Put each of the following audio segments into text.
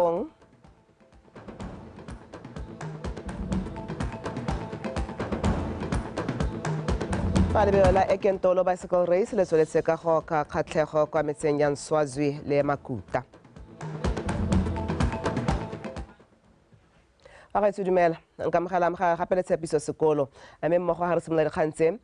Marapong. Fa lebelo la Ekentolo Bicycle Race le tsweletse ka go ka kgatlhego kwa metseng ya Nswazwi le Makuta. Bagaetsho dumela, nka mogala mogala gape le tshepiso sekolo, mme mmogo ga re simolola dikgang tse.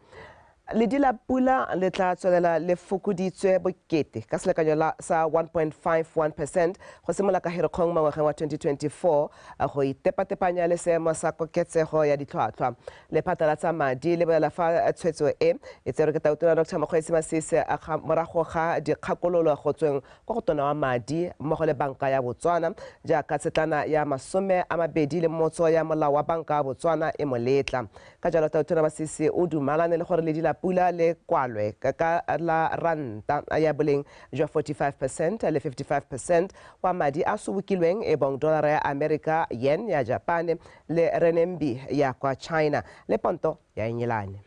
Ledi la pula le tla tswelela le fokoditswe bokete ka selekanyo sa 1.51% go simolola ka Hirikgong mo ngwageng wa 2024 go itepatepanya le seemo sa koketsego ya ditlhwatlhwa. Lephata la tsa madi le bolela fa tshwetso e e tserwe ke Tautona Dr Mokgweetsi Masisi morago ga dikgakololo go tsweng kwa go tona wa madi mmogo le banka ya Botswana jaaka tshetlana ya 28 ya molao wa banka ya Botswana e mo letla. Ka jalo Tautona Masisi o dumalane le gore ledi la pula le kwalwe ka la ranta ya boleng jwa 45% le 55% wa madi a sobokilweng e bong dollara ya Amerika, yen ya Japane le renminbi ya kwa China le ponto ya Engelane.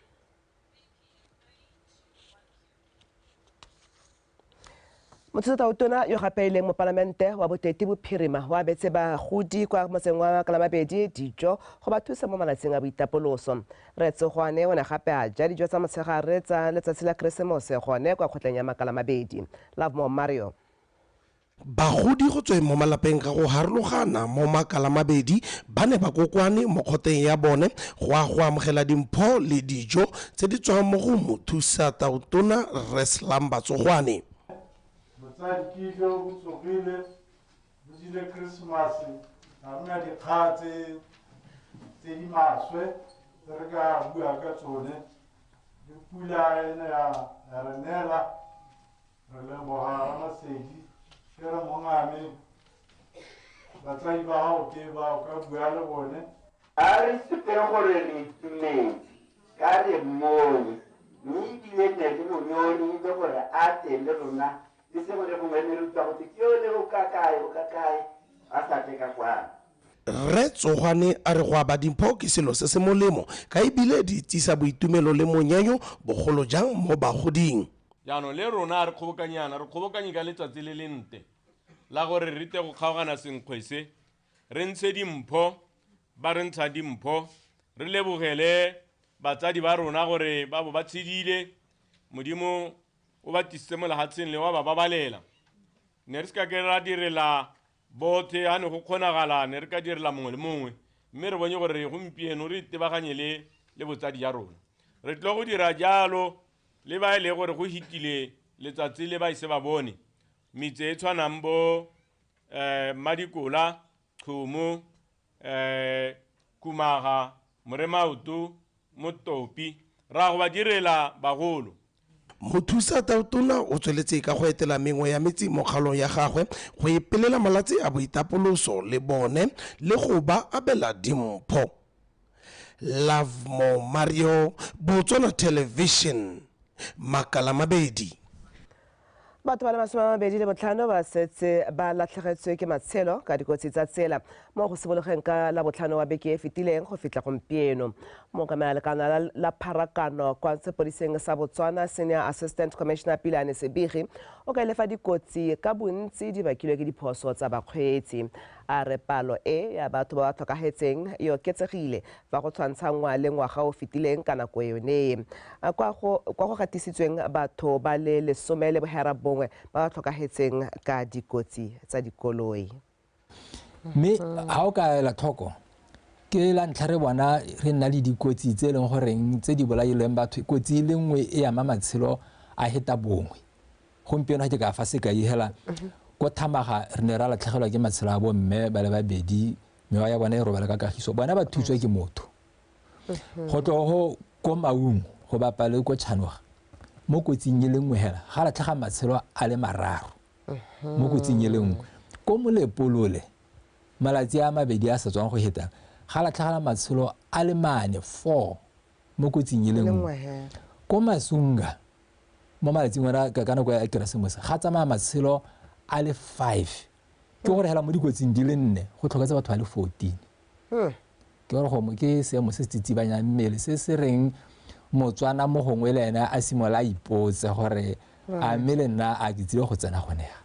Mothusa-Tautona yo gape e leng mopalamente wa Boteti Bophirima wa abetse bagodi kwa motseng wa Kalamabedi dijo go ba thusa mo malatsing a boitapoloso. Rre Tsogwane o ne gape a ja dijo tsa motshegare tsa letsatsi la Keresemose gone kwa kgotleng ya Makalamabedi. Lovemore Mario. Bagodi go tsweng mo malapeng ka go harologana mo Makalamabedi ba ne ba kokwane mo kgoteng ya bone go a go amogela dimpho le dijo tse di tswang mo go mothusa-Tautona Rre Slumber Tsogwane. Motsadi ke jo bo tsogile bo jile Christmas, ga rena dikgang tse di maswe tse re ka bua ka tsone. Le pula ene ya re neela, re leboga Ramasedi, ke re mongame batsadi ba gago ke ba o ka bua le bone. A re supeng gore re itumetse ka re mmone, mme ebile ne re mo nyorile gore a tle le rona le sengwe le gongwe ne re utlwa gote ke yone o ka kae, o ka kae, a sa tle ka kwano. Rre Tsogwane a re go aba dimpho ke selo se se molemo ka ebile di tsisa boitumelo le monyenyo bogolo jang mo bagoding. Jaanong le rona re kgobokanyana, re kgobokanye ka letsatsi le le nte la gore re tle go kgaogana senkgwe se, re ntshe dimpho, ba re ntsha dimpho, re lebogele batsadi ba rona gore ba bo ba tshedile, Modimo o ba tlisitse mo lefatsheng le wa ba babalela. Ne re se ka ke ra direla bothe, ha ne go kgonagala ne re ka direla mongwe le mongwe, mme re bone gore gompieno re itebaganye le botsadi ya rona. Re tlo go dira jalo le ba e le gore go hitile letsatsi le ba ise ba bone metse e tshwanang bo Madikola, Khumo, Kumaga, Moremaoto, Motopi, ra go ba direla bagolo. Mothusa Tautona o tsweletse ka go etela mengwe ya metse mo kgaolong ya gagwe go ipelela malatsi a boitapoloso le bone le go ba abela dimpho. Lovemore Mario, Botswana Television, Makalamabedi. Batho ba le 25 ba setse ba latlhegetswe ke matshelo ka dikotsi tsa tsela mo go simologeng ka Labotlhano wa beke e fetileng go fitlha gompieno. Mookamela lekala la pharakano kwa sepodiseng sa Botswana, Senior Assistant Commissioner Pilane Sebigi, o kaile fa dikotsi ka bontsi di bakilwe ke diphoso tsa bakgweetsi. A re palo e ya batho ba ba tlhokahetseng e oketsegile fa go tshwantshanngwa le ngwaga o fetileng ka nako yone. Kwa go gatisitsweng batho ba le 19 ba ba tlhokahetseng ka dikotsi tsa dikoloi. Mme ha o ka ela tlhoko, ke la ntlha re bona re nna le dikotsi tse e leng goreng tse di bolaileng batho, kotsi e le nngwe e ama matshelo a heta bongwe. Gompieno ga ke ka fa sekai hela, ko Thamaga re ne ra latlhegelwa ke matshelo a bomme ba le babedi, mewa ya bona e robala ka kagiso, bona ba thutswe ke motho. Go tloga go ko Maung go bapa le ko Chanoga, mo kotsing e le nngwe hela ga latlhega matshelo a le mararo mo kotsing e le nngwe. Ko Molepolole malatsi a mabedi a sa tswang go heta ga latlhegela matshelo a le mane, 4 mo kotsing e le nngwe. Ko Masunga mo malatsing ona ka nako ya Keresemose ga tsamaya matshelo a le 5. Ke gore hela mo dikotsing di le 4 go tlhoketse batho ba le 14. Ke gore go ke seemo se se tsitsibanyang mmele se se reng Motswana mo gongwe le ena a simolola a ipotse gore a mme le nna a ke tsile go tsena gone ya.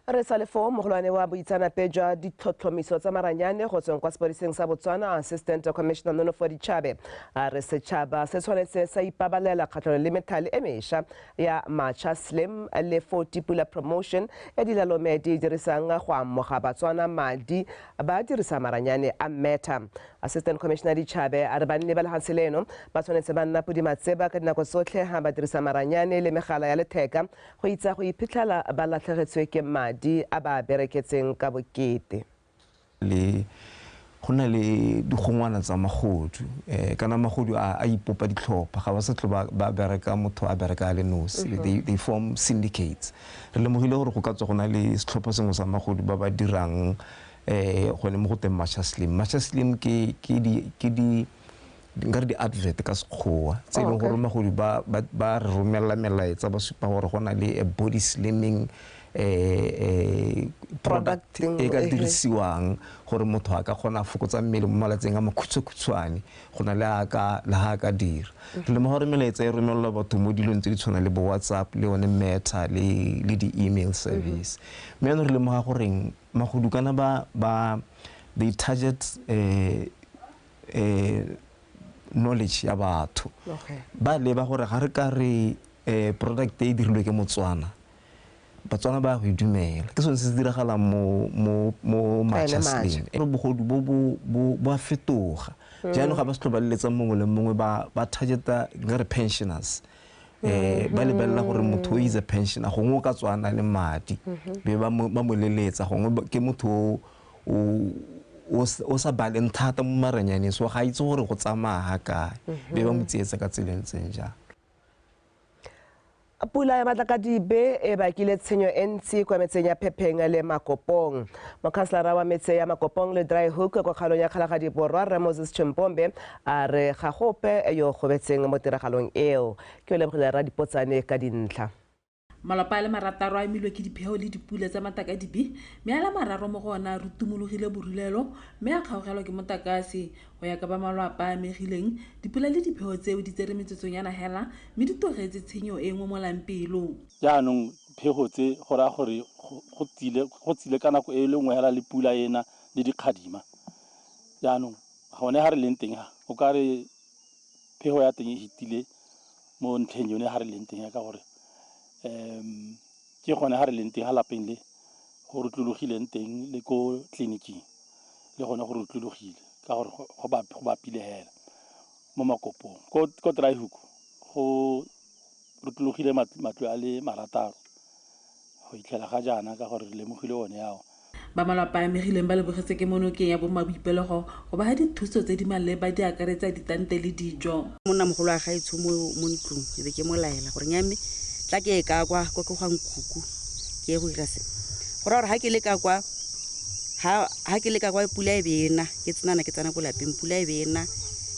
Re sa le foo, mogolwane wa boitseanape jwa ditlhotlhomiso tsa maranyane go tsweng kwa sepodiseng sa Botswana, Assistant Commissioner Nonofo Ditšhabe, a re setšhaba se tshwanetse sa ipabalela kgatlhanong le methale e mešwa ya Matšha Slim le 40 Pula Promotion e dilalome di dirisang go amoga Batswana madi ba dirisa maranyane a Meta. Assistant Commissioner Ditšhabe a re banni ba lefatshe leno ba tshwanetse ba nna podimatseba ka dinako tsotlhe ha ba dirisa maranyane le megala ya letheka go itsa go iphitlhela ba latlhegetswe ke madi a ba bereketseng ka bokete. Le go na le digongwana tsa magodu, kana magodu a ipopa ditlhopha, ga ba sa tlo ba bereka motho a bereka a le nosi, they form syndicates. Re lemogile gore go ka tswa go na le setlhopha sengwe sa magodu ba ba dirang gone mo go teng Matšha Slim. Matšha Slim ke di nkare di advert ka sekgowa tse e leng gore magodu ba re romela melaetsa ba supa gore go na le a body slimming product e ka dirisiwang gore motho a ka kgona a fokotsa mmele mo malatsing a makhutshwakhutshwane go na le ha ka dira. Re lemoga gore melaetsa e romelelwa batho mo dilong tse di tshwanang le bo WhatsApp le yone Meta le di-email service. Mme jaanong re lemoga goreng magodu kana ba they target knowledge ya batho. Ba leba gore ga re ka re product e dirilwe ke Motswana, Batswana ba go dumela. Ke sone se se diragalang mo Matšha Slim. Bogodu bo a fetoga. Jaanong ga ba se tlo ba leletsa mongwe le mongwe, ba targeta nkare pensioners. Ba lebelela gore motho o is a pensioner, gongwe o ka tswa a na le madi, be ba mo leletsa, gongwe ke motho o sa baleng thata mo maranyaneng, so ga itse gore go tsamaya ga kae, be ba mo tsietsa ka tsela e ntseng jang. Pula ya matlakadibe e bakile tshenyo e ntsi kwa metseng ya Phepheng le Makopong. Mokhanselara wa metse ya Makopong le Dry Hook kwa kgaolong ya Kgalagadi Borwa, Rre Moses Chimpombe, a re ga gope yo gobetseng mo tiragalong eo. Ke o lebogile Radipotsane ka dintlha. Malapa a le marataro a amilwe ke dipheo le dipula tsa matakadibe, mme a le mararo mo go ona a rutumologile borulelo mme a kgaogelwa ke motakase. Go ya ka ba malapa a amegileng, dipula le dipheo tseo di tsere metsotsonyana hela mme di tlogetse tshenyo e ngomolang pelo. Jaanong phego tse go raya gore go tsile ka nako e le nngwe hela le pula ena le dikgadima. Jaanong gone ga re leng teng ga o ka re phego ya teng e hitile mo ntlheng yone ga re leng teng ka gore ke gone ga re leng teng ga lapeng le go rutlologileng teng le ko tleliniking le gone go rutlologile ka gore go bapile hela mo Makopong. Ko Dry Hook go rutlologile matlo a le marataro go itlhela ga jaana ka gore re lemogile one yao. Ba malapa a amegileng ba lebogetse ke monokeng ya bomaboipelego go ba dithuso tse di maleba di akaretsa ditante le dijo. Monnamogolo wa gaetsho mo ntlong e be ke mo laela gore nyame tla ke ka kwa kwa ke gwa nkuku ke go dira se. Go raya gore ha ke le ka kwa, ha ke le ka kwa pula e be ena, ke tsenana ke tsena ko lapeng pula e be ena.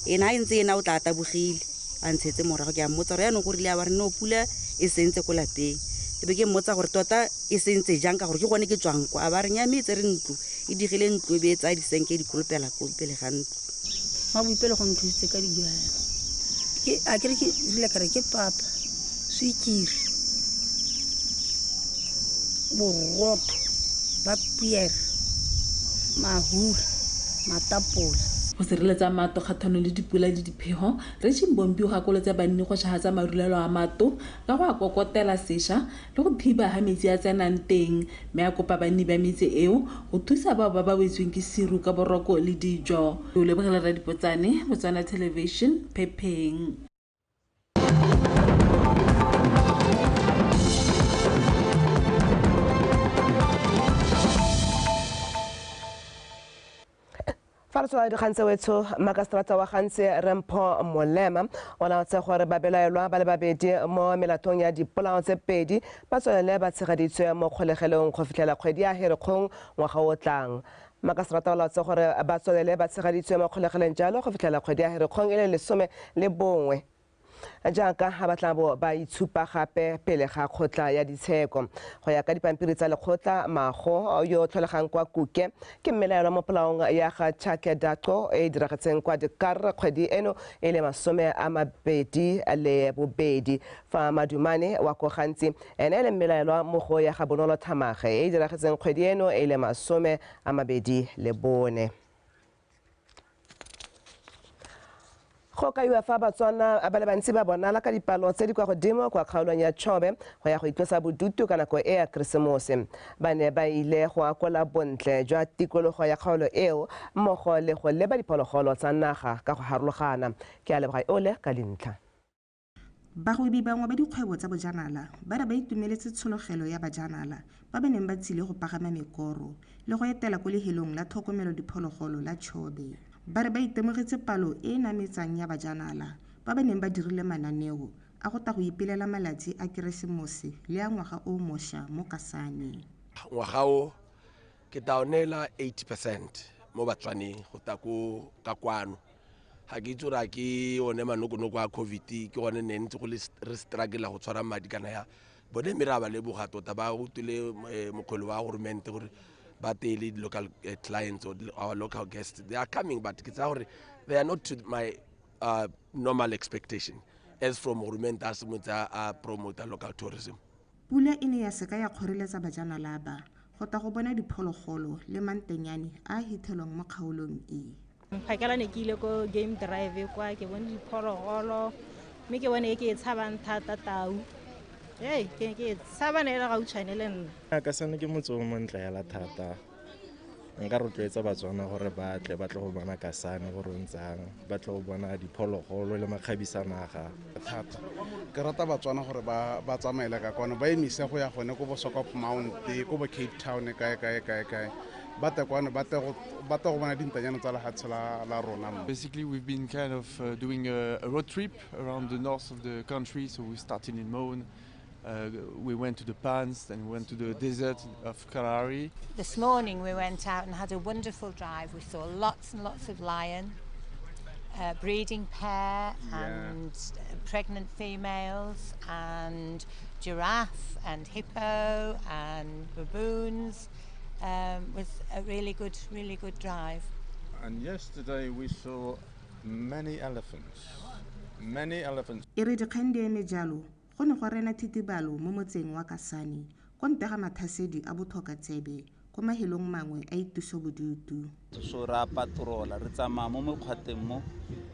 Ena ha e ntse ena o tla tabogile a ntshetse morago, ke a mmotsa gore yaanong go rile a ba re no pula e sentse ko lapeng. E be ke mmotsa gore tota e sentse jang ka gore ke gone ke tswang kwa, a ba re nyame e tsere ntlo, e digile ntlo e be e tsaya disenke e di kolopela ko pele ga ntlo. Maboipelo go nthusitse ka dijo yana. Ke a ke re ke rile ka re ke papa, swikiri, borotho ba piere, mahura, matapola. Go sireletsa matlo kgatlhanong le dipula le diphego, Rre Chimbombi o gakolotse banni go šagatsa marulelo a matlo ka go a kokotela sešwa le go thiba ga metsi a tsenang teng, mme a kopa banni ba metse eo go thusa bao ba ba wetsweng ke seru ka boroko le dijo. O lebogela Radipotsane, Botswana Television, Phepheng. Fa re tswela dikgang tse wetsho, makaseterata wa Gantsi Rempho Molema o laotse gore babelaelwa ba le babedi mo melatong ya dipolao tse pedi ba tswelele ba tshegeditswe mo kgolegelong go fitlhela kgwedi ya Herikgong ngwaga o tlang. Makaseterata o laotse gore ba tswelele ba tshegeditswe mo kgolegelong jalo go fitlhela kgwedi ya Herikgong e le 11. Jaaka ga ba tla bo ba itshupa gape pele ga kgotla ya ditsheko. Go ya ka dipampiri tsa lekgotla, Mago yo tlholegang kwa Kuke ke mmelaelwa mo polaong ya ga Chake Daqo e diragetseng kwa Dikar kgwedi eno e le 22. Fa Madumane wa ko Gantsi ene e le mmelaelwa mo go ya ga Bonolo Thamage e diragetseng kgwedi eno e le 24. Go kaiwa fa Batswana ba le bantsi ba bonala ka dipalo tse di kwa godimo kwa kgaolong ya Chobe go ya go itlosa bodutu ka nako e ya Keresemose. Ba ne ba ile go akola bontle jwa tikologo ya kgaolo eo mmogo le go leba diphologolo tsa naga ka go harologana. Ke a leboga ole ka dintlha. Bagwebi bangwe ba dikgwebo tsa bojanala ba re ba itumeletse tshologelo ya bajanala ba ba neng ba tsile go pagama mekoro le go etela ko lehelong la tlhokomelo diphologolo la Chobe. Ba re ba itemogetse palo e e nametsang ya bajanala ba ba neng ba dirile mananeo a go ta go ipelela malatsi a Keresemose le a ngwaga o mošwa mo Kasane. Ngwaga o ke taonela 80% mo Batswaneng go ta ko ka kwano. Ga ke itse gore a ke one manokonoko a COVID ke gone ne ntse go le re struggle go tshwara madi kana ya bone, mme re a ba leboga tota ba utlwile mokgwele wa goromente gore ba tele local clients or our local guests. They are coming, but ke tsaya gore they are not to my normal expectation as from goromente a simotse a promote local tourism. Pula e ne ya seka ya kgoreletsa bajanala ba go ta go bona diphologolo le mantenyane a hithelwang mo kgaolong e. Phakela ne ke ile ko game drive kwa ke bone diphologolo mme ke bone e ke e tshabang thata tau. Hey, ke tshaba ne le gautshwane le nna. Kasane ke motse o montle hela thata. Nka rotloetsa Batswana gore ba tle ba tle go bona Kasane gore o ntsang, ba tle go bona diphologolo le makgabisa naga. Thata. Ke rata Batswana gore ba tsamaele ka kwano, ba emise go ya gone ko bo Swakop Mount, ko bo Cape Town kae kae kae kae. Ba tle kwano, ba tle go bona dintanyana tsa lehatshe la rona mo. Basically we've been kind of doing a road trip around the north of the country, so we started in Maun. We went to the pans, then we went to the desert of Kalahari. This morning we went out and had a wonderful drive. We saw lots and lots of lion, breeding pair, and pregnant females, and giraffe, and hippo, and baboons. Was a really good, really good drive. And yesterday we saw many elephants. Many elephants. E re dikgang di eme jalo, go ne go rena thitibalo mo motseng wa Kasane ko ntle ga mathasedi a botlhokatsebe ko mahelong mangwe a itusobodutu. So ra patrola, re tsamaya mo mekgwateng mo,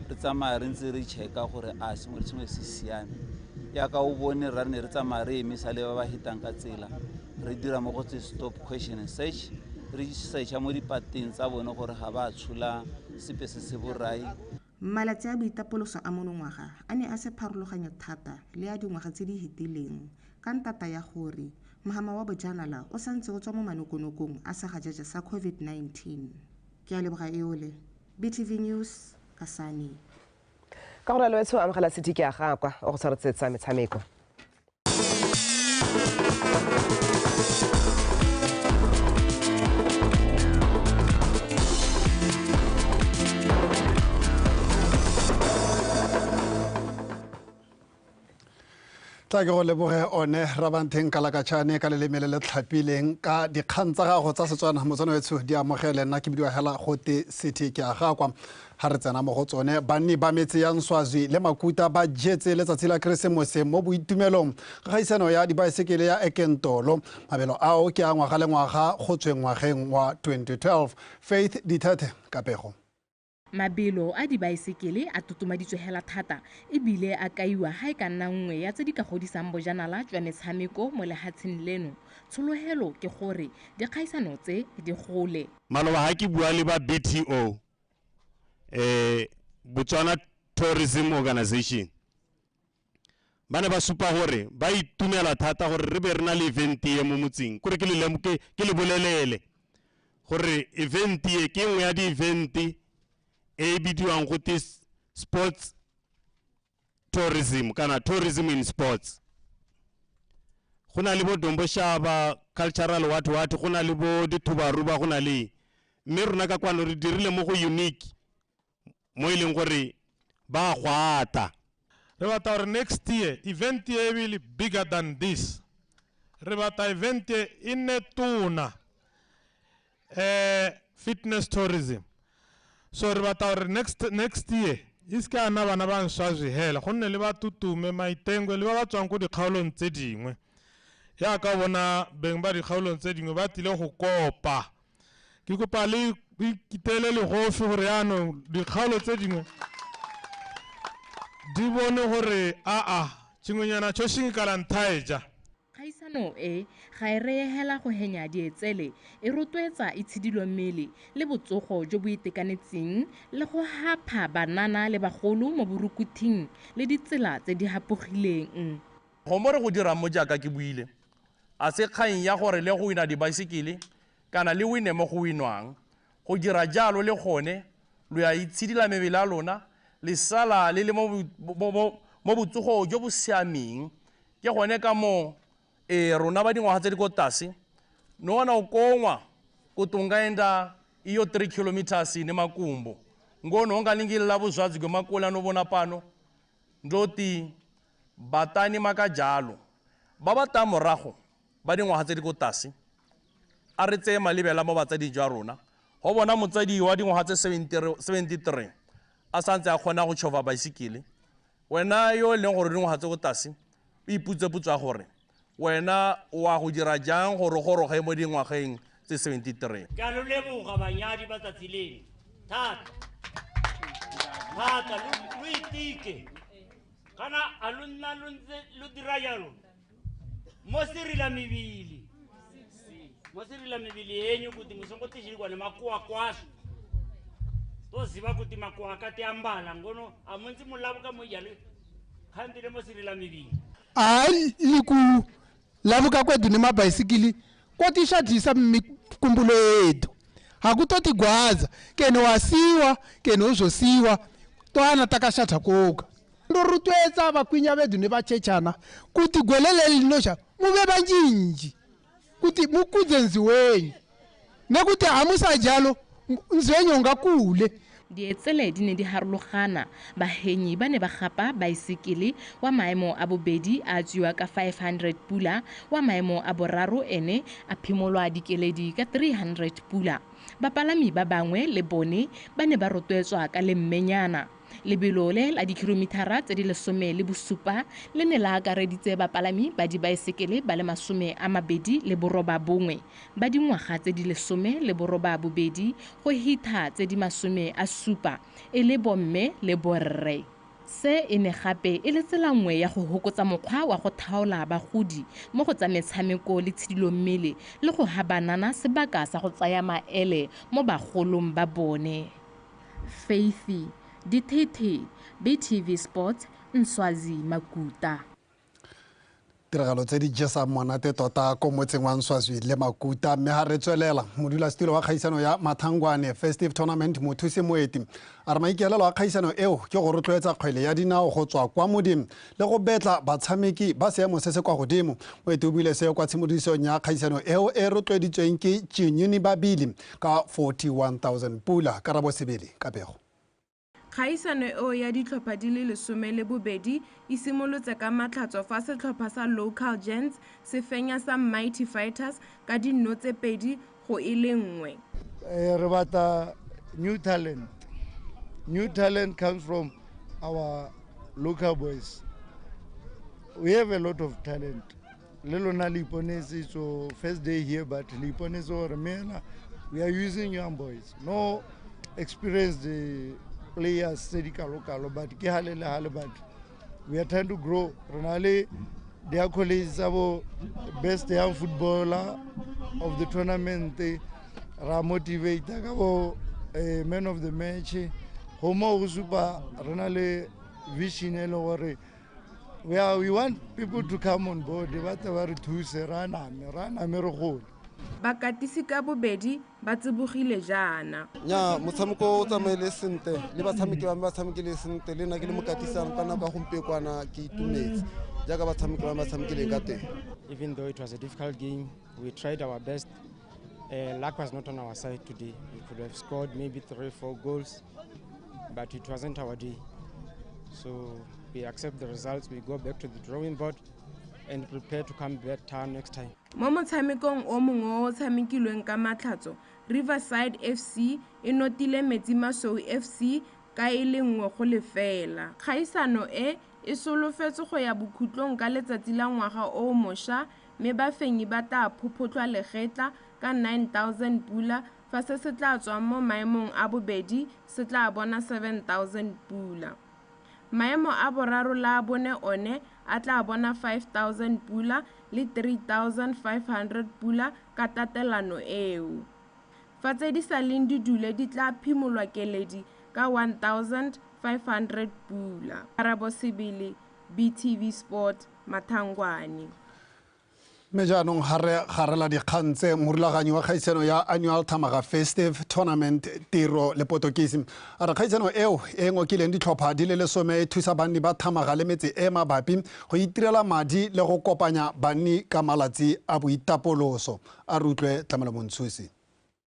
re tsamaya re ntse re checka gore a sengwe le sengwe se siame. Yaka o bone ra ne re tsamaya re emisa le ba ba hetang ka tsela, re dira mo go tse stop question and search, re searcha mo dipateng tsa bone gore ga ba tshola sepe se se borai. Malatsi a boitapoloso a monongwaga a ne a se pharologanyo thata le a dingwaga tse di fetileng ka ntata ya gore mohama wa bojanala o santse o tswa mo manokonokong a segajaja sa COVID-19. Ke a leboga eole, BTV News, Kasane. Ka gore lwetso amogela city ke a gakwa o go tshwaretsetsa metshameko. Tla ke go leboge one Rabantheng Kalakatšhane ka leleme le le tlhapileng ka dikgang tsa gago tsa Setswana. Motswana wetsho di amogele, nna ke bidiwa hela gote city ke a gakwa. Ha re tsena mo go tsone, banni ba metse ya Nswazwi le Makuta ba jetse letsatsi la Keresemose mo boitumelong ga kgaisano ya dibaesekele ya Ekentolo. Mabelo ao ke a ngwaga le ngwaga go tsweng ngwageng wa 2012. Faith Dithathe ka pego. Mabelo a dibaesekele a totomaditswe hela thata ebile a kaiwa ha e ka nna nngwe ya tse di ka godisang bojanala jwa metshameko mo lehatsheng leno. Tshologelo ke gore dikgaisano tse di gole. Maloba ha ke bua le ba BTO, Botswana Tourism Organization, ba ne ba supa gore ba itumela thata gore re be re na le event e mo motseng. Kore ke le ke le bolelele gore event e ke nngwe ya di-event e bidiwang go te sports tourism kana tourism in sports. Go na le bo Domboshaba cultural what what, go na le bo dithubaruba, go na le mme rona ka kwano re dirile mo go unique mo e leng gore ba gwata. Re batla gore next year event e be bigger than this. Re batla event e nne tona. Fitness tourism. So re batla gore next year e se ka nna bana ba Nswazwi hela, gonne le ba Tutume, Maitengwe le ba ba tswang ko dikgaolong tse dingwe. Jaaka bona beng ba dikgaolong tse dingwe ba tlile go kopa. Ke kopa le ikitele legofi gore jaanong dikgaolo tse dingwe di bone gore aa tshingwenyana tsho shinkalanthaeja. Kgaisano e ga e reegela go henya dietsele, e rotloetsa itshidilo mmele le botsogo jo bo itekanetseng le go hapha banana le bagolo mo borukuthing le ditsela tse di hapogileng. Go mo re go dirang mo jaaka ke buile, a se kgang ya gore le go wina dibaesekele kana le wine mo go winwang. Go dira jalo le gone lo ya itshidila mebele a lona, le sala le le mo botsogo jo bo siameng. Ke gone ka moo rona ba dingwaga tse di ko tlase no wana o kongwa kuti ungaenda iyo 3 kilometers ne makumbo ngono ungalingilila vuzwadzi gwemakula anovona pano ndoti batani makajalo ba ba ta morago ba dingwaga tse di ko tlase a re tseye malebela mo batsading jwa rona go bona motsadi wa dingwaga tse 73 a santse a kgona go tšhova baesekele. Wena yo e leng gore dingwaga tse ko tlase o iputse-putsa gore wena wa go dira jang gore goroge mo dingwageng tse 73. Ke a lo leboga banyadi ba tsatsi leno thata thata, lo itike kana a lo nna lo ntse lo dira jalo mo serila mebele, mo serila mebele yenyu kuti musongo tixirikwa ni makuwa kwaso to ziva kuti makuwa ka ti ambala ngono a muntsi mulavuka mo yalo khandile mo serila mebele. A liku lavuka kwedu ni mabhayisikili ko tixadisa mikumbulo yetu hakutotigwaza kene wasiwa kene uzosiwa toana takaxatha koka ndo rotloetsa bakwinya bedu ne bachechana kuti gwelele linoxa muve banjinji kuti mukudze nziwenyu nekuti hamusajalo nziwenyu ungakule. Dietsele di ne di harologana, bahenyi ba ne ba gapa baesekele wa maemo a bobedi a tswiwa ka 500 pula, wa maemo a boraro ene a phimolwa dikeledi ka 300 pula. Bapalami ba bangwe le bone ba ne ba rotloetswa ka lemmenyana. Lebelo le la dikilomitara tse di 17 le ne la akareditse bapalami ba dibaesekele ba le 29 ba dingwaga tse di 18 go hitha tse di 70 e le bomme le borre. Se e ne gape e le tsela nngwe ya go hokotsa mokgwa wa go thaola bagodi mo go tsa metshameko le tshidilo mmele le go ha banana sebaka sa go tsaya maele mo bagolong ba bone. Faithy DTT, BTV Sports, Nswazi Makuta. Tiragalo tse di jesang monate tota ko motseng wa Nswazwi le Makuta, mme ha re tswelela modulasetulo wa kgaisano ya Mathangwane Festive Tournament Mothusi Moeti a re maikaelelo a kgaisano eo ke go rotloetsa kgwele ya dinao go tswa kwa modimo le go betla batshameki ba seemo se se kwa godimo. Moeti o buile seo kwa tshimolodisong ya kgaisano eo e rotloeditsweng ke Chinyuni Babili ka 41,000 pula. Karabo Sebele ka pego. Kgaisano eo ya ditlhopha di le 12 e simolotse ka matlhatso fa setlhopha sa Local Gents se fenya sa Mighty Fighters ka 2-1. Re batla new talent. New talent comes from our local boys. We have a lot of talent. Le lona le iponetse, so first day here, but le iponetse gore mena we are using young boys. No experienced players tse di kalo-kalo, but ke hale le hale, but we are trying to grow. Re na le the accolades tsa bo best young footballer of the tournament, ra motivate ka bo man of the match. Go mo go supa re na le vision e le gore we want people to come on board, ba tle ba re thuse, ra name re gole. Bakatisi ka bobedi ba tsibogile jaana. Nya motshameko o tsamaile sentle le batshameki ba ba tshamekile sentle, le nna ke le mokatisang ka nako ya gompieno ke itumetse jaaka batshameki ba ba tshamekileng ka teng. Even though it was a difficult game, we tried our best. Luck was not on our side today. We could have scored maybe 3 or 4 goals, but it wasn't our day. So we accept the results, we go back to the drawing board and prepare to come better next time. Mo motshamekong o mongwe o o tshamekilweng ka Matlhatso, Riverside FC e notile Metsimasweu FC ka e le 1-0. Kgaisano e e solofetswe go ya bokhutlong ka letsatsi la ngwaga o mošwa mme bafenyi ba tla phophotlhwa legetla ka 9 000 pula fa se se tla tswang mo maemong a bobedi se tla bona 7 000 pula. Maemo a boraro le a bone one a tla bona 5 000 pula le 3 500 pula ka tatelano eo. Fa tse di sa leng di dule di tla phimolwa keledi ka 1 500 pula. Karabo Sebele, BTV Sport, Mathangwane. Mme jaanong ga re garela dikgang tse, morulaganyi wa kgaisano ya Annual Thamaga Festive Tournament, Tiro le Potokisi, a re kgaisano eo e ngokileng ditlhopha di le 10 e thusa banni ba Thamaga le metse e mabapi go itirela madi le go kopanya banni ka malatsi a boitapoloso. A re utlwe Tlamelo Montshusi.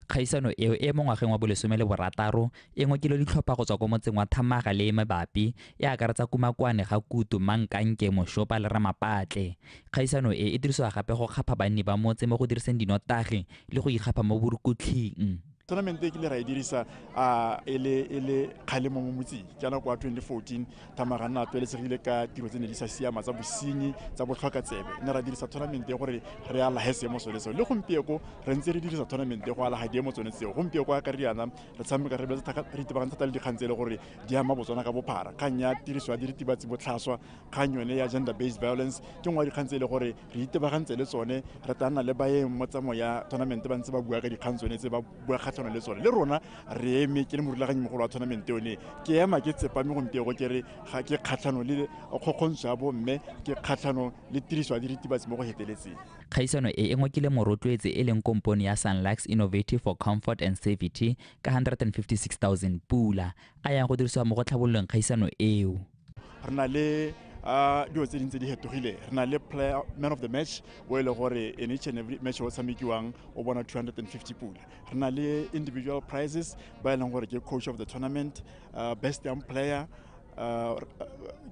Kgaisano eo e mo ngwageng wa bo 16 e ngokile ditlhopha go tswa ko motseng wa Thamaga le e mabapi, e akaretsa Kumakwane, ga Kutu, Mankanke, Moshopa le Ramapatle. Kgaisano e e dirisiwa gape go kgapha banni ba motse mo go diriseng dinotagi le go ikgapha mo borukutlhing. Tournament e kile ra e dirisa e le kgalemo mo motseng ka nako ya 2014. Thamaga nna a tlwaelesegile ka tiro tse ne di sa siama tsa bosenyi, tsa botlhokatsebe. Ne ra dirisa tournament e gore re alahe seemo sone seo. Le gompieko re ntse re dirisa tournament e go alaga diemo tsone tseo. Gompieko ka riana re tshameka re itebagane thata le dikgang tse e le gore di ama Botswana ka bophara. Kgang ya tiriso ya diritibatsi botlhaswa, kgang yone ya gender based violence ke nngwe ya dikgang tse e le gore re itebagantse le tsone. Re tla nna le baeng mo tsamao ya tournament ba ntse ba bua ka dikgang tsone tse, ba bua kgatlhanong le tsone. Le rona re eme, ke le morulaganyi mogolo wa tournament yone, ke ema ke tsepame gompieko ke re ga ke kgatlhanong le kgokgontsho ya bomme, ke kgatlhanong le tiriso ya diritibatsi mo go feteletseng. Kgaisano e e ngokile morotloetsi e leng kompone ya Sunlux Innovative for Comfort and Safety ka 156 000 pula a yang go dirisiwa mo go tlhabololeng kgaisano eo. Re na le dilo tse dintse di hetogile. Re na le player man of the match o e le gore in each and every match o tshamekiwang o bona 250 pula. Re na le individual prizes ba e leng gore ke coach of the tournament, best young player,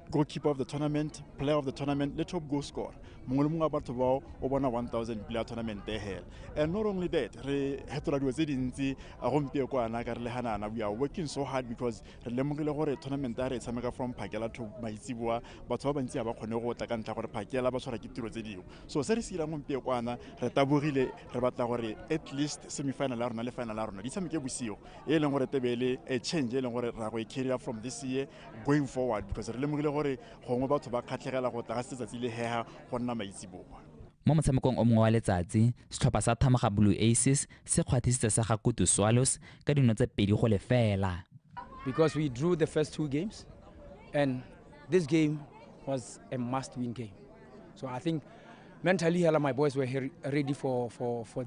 goalkeeper of the tournament, player of the tournament le top goal scorer. Mongwe le mongwe wa batho bao o bona 1000 pula tournament e hela. And not only that, re hetola dilo tse dintsi gompieko kwana ka re le hanana. We are working so hard because re lemogile gore tournament a re e tshameka from phakela to maitsiboa, batho ba bantsi ga ba kgone go tla ka ntlha gore phakela ba tshwara ke tiro tse dingwe. So se re se irang gompieko kwana, re tabogile, re batla gore at least semi-final ya rona le final ya rona di tshameke bosigo, e leng gore tebe le a change e leng gore ra go e carry from this year going forward, because re lemogile gore gongwe batho ba kgatlhegela go tla ga letsatsi le hega go nna maitsiboa. Mo motshamekong o mongwe wa letsatsi, setlhopha sa Thamaga Blue Aces se kgwathisitse sa ga Kutu Swallows ka dino tse 2-0. Because we drew the first two games and this game was a must-win game. So I think mentally my boys were ready for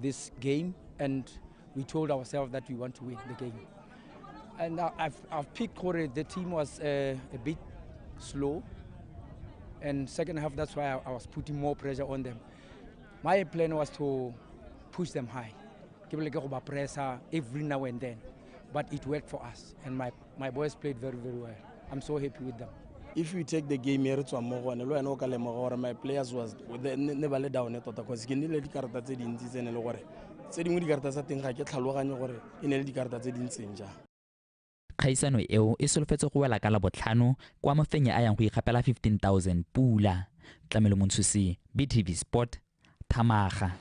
this game, and we told ourselves that we want to win the game. And I've picked Kore, the team was a bit slow, and second half that's why I was putting more pressure on them. My plan was to push them high, give a pressure every now and then, but it worked for us, and my boys played very, very well. I'm so happy with them. If you take the game here to Amogone, my players was never let down because ke nnile dikarata tse dintsi tse ne le gore tse dingwe dikarata tsa teng ga ke tlhaloganye gore e ne le dikarata tse di ntseng jang. Kgaisano eo e solofetse go wela ka Labotlhano kwa mofenyi a yang go ikgapela 15 000 pula. Tlamelo Montshusi, BTV Sport, Thamaga.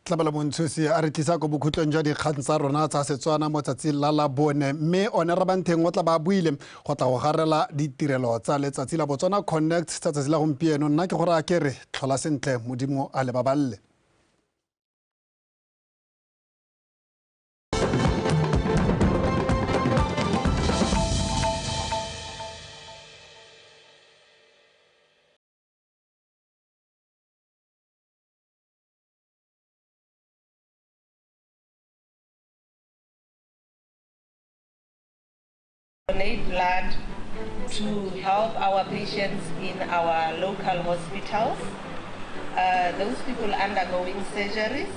Tlamelo Montshusi a re tlisa ko bokhutlong jwa dikgang tsa rona tsa Setswana mo tsatsing la Labone, mme one Rabantheng o tla ba buile go tla go garela ditirelo tsa letsatsi la Botswana Connect tsa tsatsi la gompieno. Nna ke gore a ke re tlhola sentle, Modimo a le baballe. Donate blood to help our patients in our local hospitals, those people undergoing surgeries.